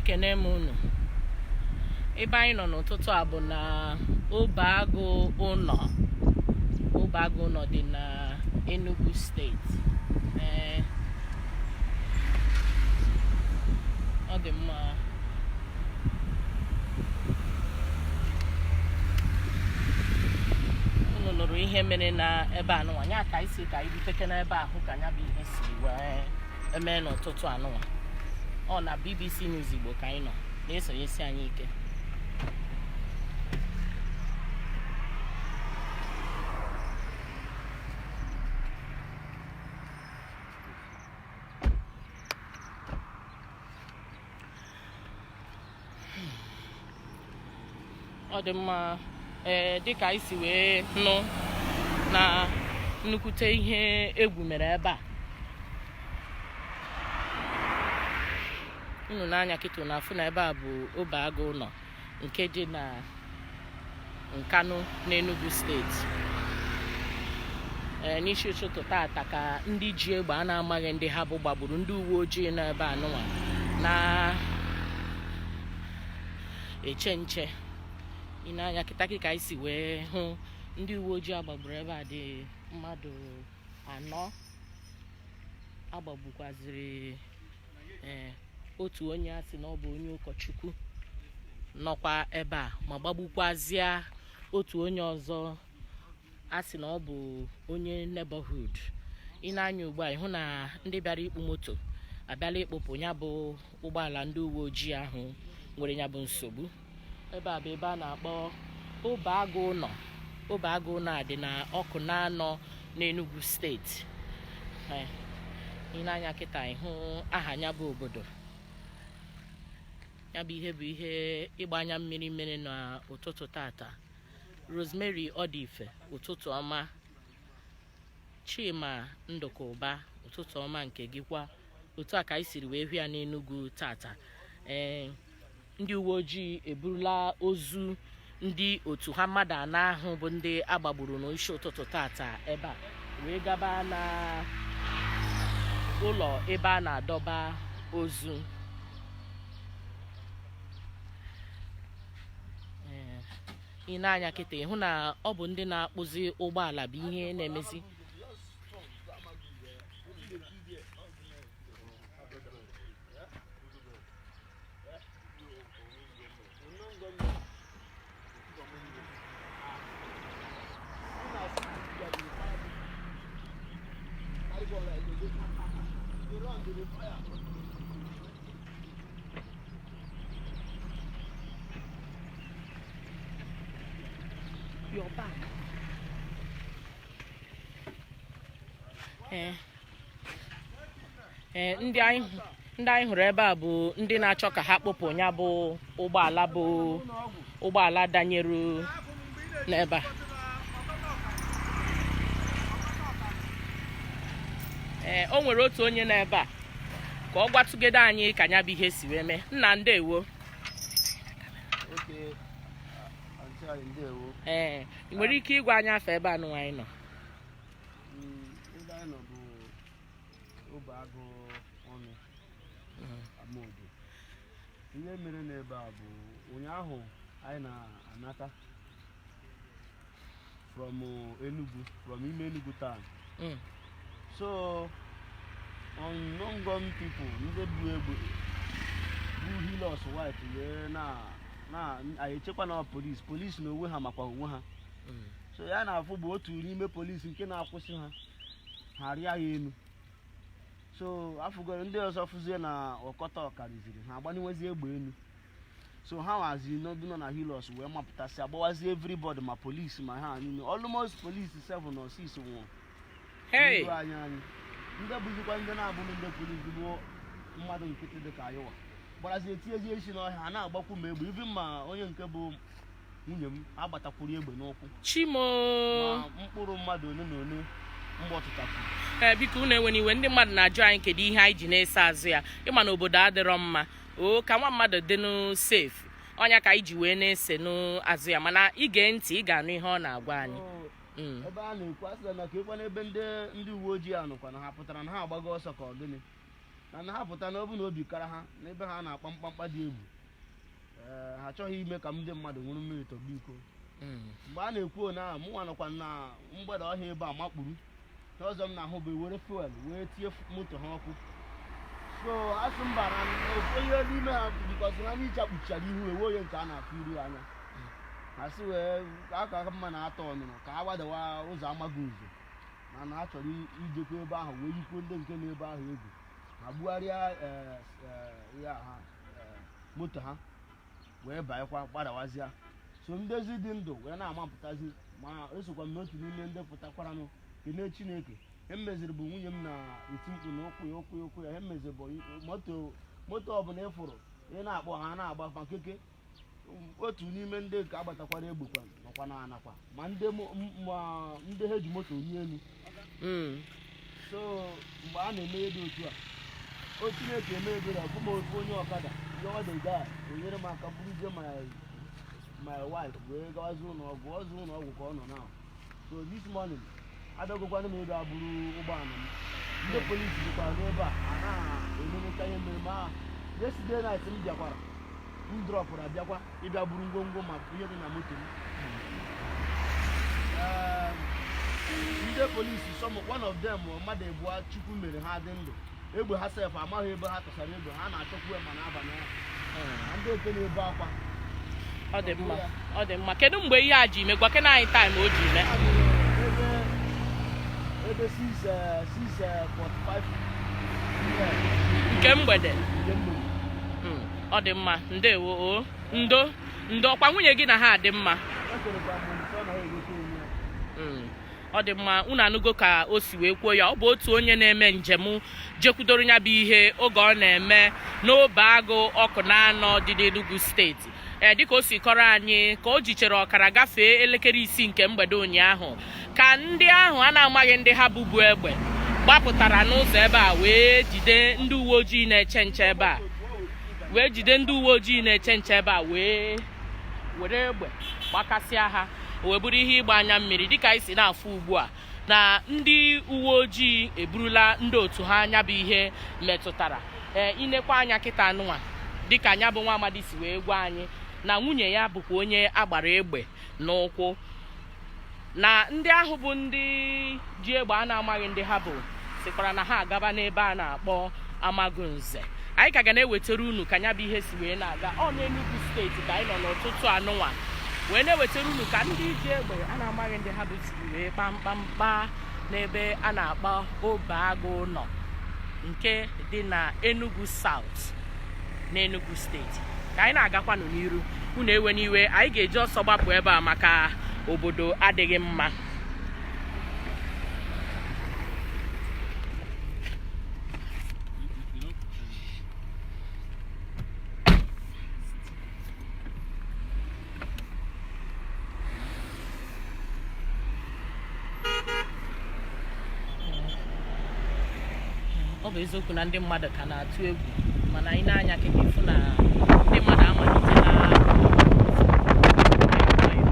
Ekene m unu. Ebe anyị nọ n'ụtụtụ a bụ na Obeagụ Ụnọ. Obeagụ Ụnọ dị na Enugu Steeti. Ee, ọ dị mma. Unu nụrụ ihe mere na ebe anụnwa ya ka anyị si ka anyị ruteke n'ebe ahụ ka ya bụ ihe si wee eme n'ụtụtụ anụnwa. Ọ na BBC News Igbo ka anyị nọ na-esonyesi anyị ike. Ọ dị mma. Ee, dịka anyị si wee nụ na nnukwute ihe egwu mere ebe a, unu nee anya kịta unu afụ na ebe a bụ Obeagụ Ụnọ nke dị na Nkanụ n'Enugu Steeti. Ee, n'isi ụtụtụ tata ka ndị ji egbe a na-amaghị ndị ha bụ gbagburu ndị uwe ojii nọ ebe a nụnwa na-eche nche. I nee anya kịta ka anyị si wee hụ ndị uwe ojii agbagburu ebe a dị mmadụ anọ. Agbagbukwaziri ee otu onye a sị na ọ bụ onye ụkọchukwu nọkwa ebe a, ma gbagbukwazịa otu onye ọzọ a sị na ọ bụ onye neighborhood. I nee anya ugbu a, ị hụ na ndị bịara ịkpụ moto abịala ịkpụpụ ya bụ ụgbọala ndị uwe ojii ahụ nwere ya bụ nsogbu. Ebe a bụ ebe a na-akpọ Obeagụ Ụnọ. Obeagụ Ụnọ a dị na Ọkụnanọ n'Enugu Steeti. I nee anya kịta, ị hụ aha ya bụ obodo. Ya bụ ihe bụ ihe ịgba anya mmiri mere n'ụtụtụ tata. Rosemary Ọdịife, ụtụtụ ọma. Chima Ndụkụba, ụtụtụ ọma nke gị kwa. Otu a ka anyị siri wee hụ ya n'Enugu tata. Ee, ndị uwe ojii eburula ozu ndị otu ha mmadụ anọ ahụ bụ ndị agbagburu n'isi ụtụtụ tata ebe a wee gaba na ụlọ ebe a na-adọba ozu. Ee, i nee anya kịta, ị hụ na ọ bụ ndị na-akpụzi ụgbọala bụ ihe na-emezi. Your back. Ee, ee, ndị anyị hụrụ ebe a bụ ndị na-achọ ka ha kpụpụ ya bụ ụgbọala, bụ ụgbọala danyere n'ebe a. Ee, o nwere otu onye n'ebe a ka ọ gwatụgede anyị ka ya bụ ihe si wee mee. Nna, ndewo. Ee, ị nwere ike ịgwa anyị afa ebe anụnwa anyị nọ? Ebe anyị nọ bụ Obeagụ Ụnọ, Amodo. Ihe mere n'ebe a bụ ụnyaahụ anyị na-anata from Enugu, from ime Enugu town. So unknown gun people, ndị bu egbe, bu Hilux white wee na na anyị echekwa na police, police na onwe ha makwa onwe ha. So ya na-afụ bụ otu n'ime polisi nke na-akwụsị ha, ha rịa ya elu. So afụgoro ndị ọzọ fụzie na ọkọta ọkariziri ha, agbaniwezie egbe elu. So ha nwazi n'obi nọ na Hilux wee mapụtasị, agbawazie everybody, ma polisi ma ha niile. Almost polisi 7 or 6 nwụrụ. Hey! Ndị anyị ndị bụzikwa ndị na-abụghị ndị polisi bụ mmadụ nkịtị dị ka anyịwa gbarazi etinyezie isi n'ọhịa, ha na-agbakwu ma egbe, even ma onye nke bụ nwunye m agbatakwuru egbe n'ụkwụ. Chimo! Ma mkpụrụ mmadụ one na one mgbe ọtụtakwuru. Ee, biko unu enwena iwe. Ndị mmadụ na-ajụ anyị kedu ihe anyị ji na-ese azụ ya. Ịma na obodo adịrọ mma o, ka nwa mmadụ dịnụ safe, ọnya ka anyị ji wee na-ese n'azụ ya. Mana ige ntị, ị ga-anụ ihe ọ na-agwa anyị. Ebe a na-ekwu asịla na ka ekwe n'ebe ndị uwe ojii a nọkwa na ha pụtara na ha agbago ọsọ ka ọ gịnị. Na ha pụta na ọ bụ na obi kara ha n'ebe ha na-akpa mkpamkpa dị egwu. Ee, ha achọghị ime ka ndị mmadụ ṅụrụ mmiri tọgbọ iko. Mgbe a na-ekwu one ahụ, mụnwa nọkwa na mgbada ọhịa ebe a makpuru. Ihe ọzọ m na-ahụ bụ ewere fuel wee tinye moto ha ọkụ. So asị mba na ofu onye n'ime ha, because ha n'icha kpuchara ihu, ewe onye nke a na-afụ iru anya, ha sị wee aka aka mma na atọ ọnụnụ ka ha gbadawa ụzọ amaghị ụzọ na ha chọrọ ijekwa ebe ahụ wee yikwuo ndị nke na ebe ahụ egwu. Ha gbugharịa ya ha moto ha wee banyekwa gbadawazịa. So ndezi dị ndụ wee na-amapụtazi, ma esokwa m n'otu n'ime ndị pụtakwaranụ. Kene Chineke, ihe m meziri bụ nwunye m na-eti mkpu na ụkwụ ya, ụkwụ ya, ụkwụ ya. Ihe m meziri bụ moto, moto ọbụla ị fụrụ ị na-akpọ ha na-agba ma keke. Otu n'ime ndị nke agbatakwara egbekwa nọkwa na anakwa ma ndị ma ndị ha ji moto rie elu. So mgbe a na-eme ihe dị otu a, o Chineke eme ebere, ọfụma ofu onye ọkada yọwa the guy, o nyere m aka buruzie my wife wee gawazi ụlọ ọgwụ ọzọ, ụlọ ọgwụ ka ọ nọ now. So this morning abịagokwana m ebe a buru ụgbọala m. Ndị polisi dịkwara n'ebe a, a na-emeleta ihe mere. Ma yesterday night m bịakwara, m dropụrụ abịakwa ịbịa buru ngwongwo ma ihe dị na moto m. Ndị polisi, some one of them, mmadụ abụọ Chukwu mere ha dị ndụ. Egbe ha sef, amaghị ebe ha tụsara egbe ha, na-achọkwu ya ma n'abalị ahụ na ndị eke na-ebe akwa. Ọ dị mma, ọ dị mma. Kedu mgbe ihe a ji mee? Gwa kena anyị time o ji mee. Ebe 6 6:45. Nke mgbede? Nke mgbede. Ọ dị mma, ndewo. O ndo ndo, ọkwa nwunye gị na ha adị mma? Ekerekwa m nso na ha egosi onwe ya. Ọ dị mma. Unu anụgo ka o si wee kwuo ya. Ọ bụ otu onye na-eme njem jekwudoro ya bụ ihe oge ọ na-eme n'obe agụ ọkụ na anọ dị n'Enugu Steeti. Ee, dịka o si kọrọ anyị, ka o jichere ọkara gafee elekere 6 nke mgbede ụnyaahụ ka ndị ahụ a na-amaghị ndị ha bụbu egbe gbapụtara n'ụzọ ebe a wee jide ndị uwe ojii na-eche nche ebe a, wee jide ndị uwe ojii na-eche nche ebe a, wee were egbe gbakasịa ha. O wee bụrụ ihe ịgba anya mmiri dịka anyị si na-afụ ugbu a na ndị uwe ojii eburula ndị otu ha anya bụ ihe metụtara. Ee, inekwa anya kịta anụnwa, dịka anya bụ nwa amadi si wee gwa anyị na nwunye ya bụkwa onye agbara egbe n'ụkwụ, na ndị ahụ bụ ndị ji egbe a na-amaghị ndị ha bụ sikwara na ha agaba n'ebe a na-akpọ Amagunze. Anyị ka ga na-ewetara unu ka nya bụ ihe si wee na-aga. Ọ n'Enugu Steeti ka anyị nọ n'ụtụtụ anụnwa wee na-ewetara unu ka ndị ji egbe a na-amaghị ndị ha bụ si wee kpamkpamkpa n'ebe a na-akpọ Obe Agụ nọ nke dị na Enugu South n'Enugu Steeti. Ka anyị na-agakwanụ n'iru, unu ewe n'iwe, anyị ga-eji ọsọ gbapụ ebe a maka obodo adịghị mma. Ọ bụ eziokwu na ndị mmadụ ka na-atụ egwu, mana anyị na-anya kịta ịfụ na ndị mmadụ amalitela nwayọ nwayọ.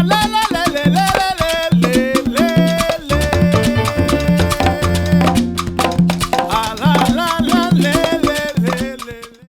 Lele.